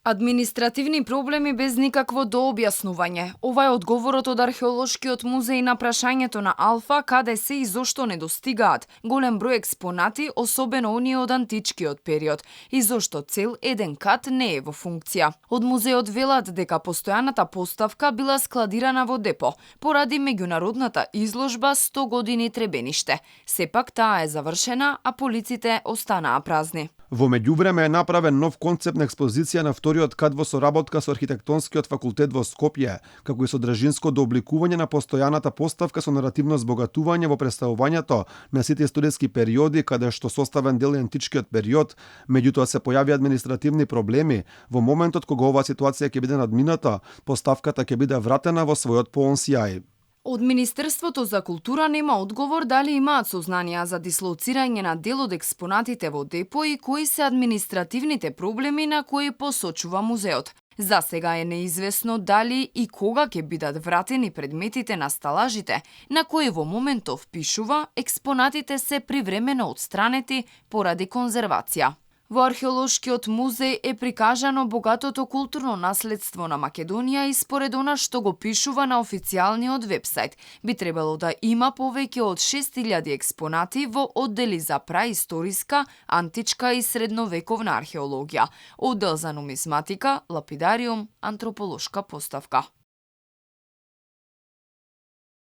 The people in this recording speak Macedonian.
Административни проблеми без никакво дообјаснување. Ова е одговорот од археолошкиот музеј на прашањето на Алфа каде се и зошто недостигаат голем број експонати, особено оние од античкиот период, и зошто цел еден кат не е во функција. Од музеот велат дека постојаната поставка била складирана во депо поради меѓународната изложба 100 години Требениште. Сепак таа е завршена, а полиците останаа празни. Во меѓувреме е направен нов концепт на експозиција на вториот кат во соработка со архитектонскиот факултет во Скопје, како и со држинско дообликување на постојаната поставка со наративно збогатување во представувањето на сите историски периоди каде што составен дел е античкиот период, меѓутоа се појави административни проблеми. Во моментот кога оваа ситуација ќе биде надмината, поставката ќе биде вратена во својот полн сјај. Од Министерството за култура нема одговор дали имаат сознанија за дислоцирање на дел од експонатите во депо и кои се административните проблеми на кои посочува музеот. За сега е неизвестно дали и кога ќе бидат вратени предметите на сталажите, на кои во моментов пишува експонатите се привремено отстранети поради конзервација. Во археолошкиот музеј е прикажано богатото културно наследство на Македонија и според она што го пишува на официјалниот вебсајт, би требало да има повеќе од 6000 експонати во оддели за праисториска, античка и средновековна археологија, оддел за нумизматика, лапидариум, антрополошка поставка.